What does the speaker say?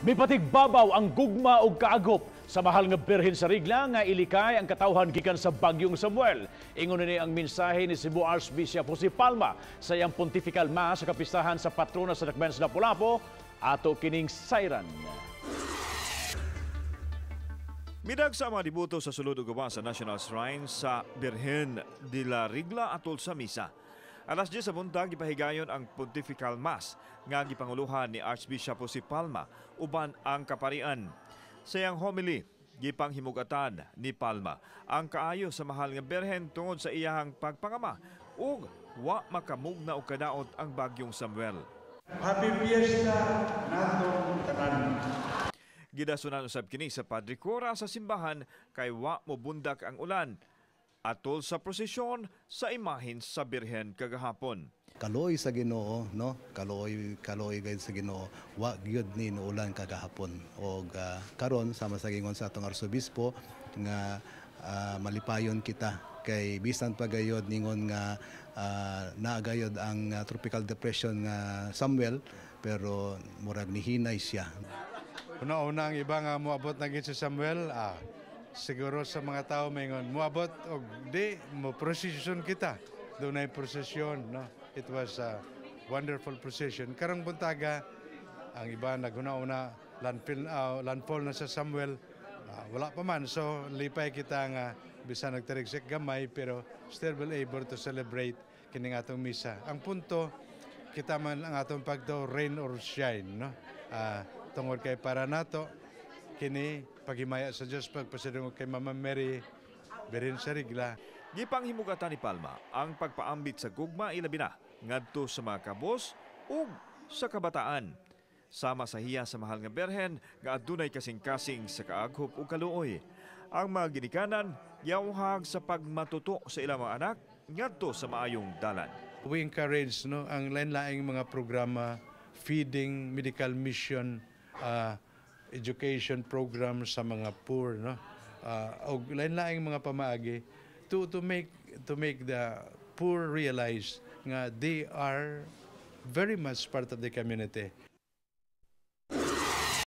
Mipatigbabaw ang gugma ug kaagop sa Mahal nga Birhen sa Rigla nga ilikay ang katawhan gikan sa Bagyong Samuel. Ingon ni ang mensahe ni Cebu Archbishop Jose Palma sa iyang Pontifical Mass sa kapistahan sa patrona sa Dakbayan sa Lapu-Lapu, ato kining sayran. Midag sa mga dibuto sa sulod ug gawas sa National Shrine sa Birhen de la Rigla atol sa misa. Alas 10 sa buntag, gipahigayon ang Pontifical Mass nga gipanguluhan ni Archbishop Jose Palma uban ang kaparian. Sa iyang homily, gipanghimugatan ni Palma ang kaayo sa Mahal nga Birhen tungod sa iyahang pagpangama ug wa makamugna og kadaot ang Bagyong Samuel. Happy Fiesta natong tanan. Gidasunan usab kini sa Padre Cora sa simbahan kay wa mobundak ang ulan atol sa prosesyon sa imahin sa Birhen kagahapon. Kaluoy sa Ginoo, no? Kaluoy, kaluoy gayud sa Ginoo. Wa gyud ni nuulan kagahapon. Og karon, sama sa gingon sa atong arsobispo nga malipayon kita kay bisan pa gayod ningon nga naa gayod ang tropical depression nga Samuel, pero murag nihinay siya. Una-una, ang iba nga moabot na gid si Samuel, siguro sa mga tao maingon, moabot og di, mo procession kita. Dunay procession, no? It was a wonderful procession. Karong buntaga, ang iba naghuna-una landfall na sa Samuel, wala pa man. So lipay kita nga bisan nagtarigsik gamay, pero still will able to celebrate kining atong misa. Ang punto, kita man ang atong pagtuo, rain or shine, no? Tungod kay para nato kini paghimaya sa Dios, pagpasidungog kay Mama Mary, Birhen sa Rigla. Gipanghimugatan ni Palma ang pagpaambit sa gugma, ilabi na ngadto sa mga kabos ug sa kabataan. Sama sa hiya sa Mahal nga Birhen nga adunay kasing-kasing sa kaaghop ug kaluoy. Ang mga ginikanan yawhag sa pagmatuto sa ilang mga anak ngadto sa maayong dalan. We encourage, no, ang lain-laing mga programa, feeding, medical mission, education program sa mga poor, no, og lain-laing mga pamaagi to make the poor realize nga they are very much part of the community.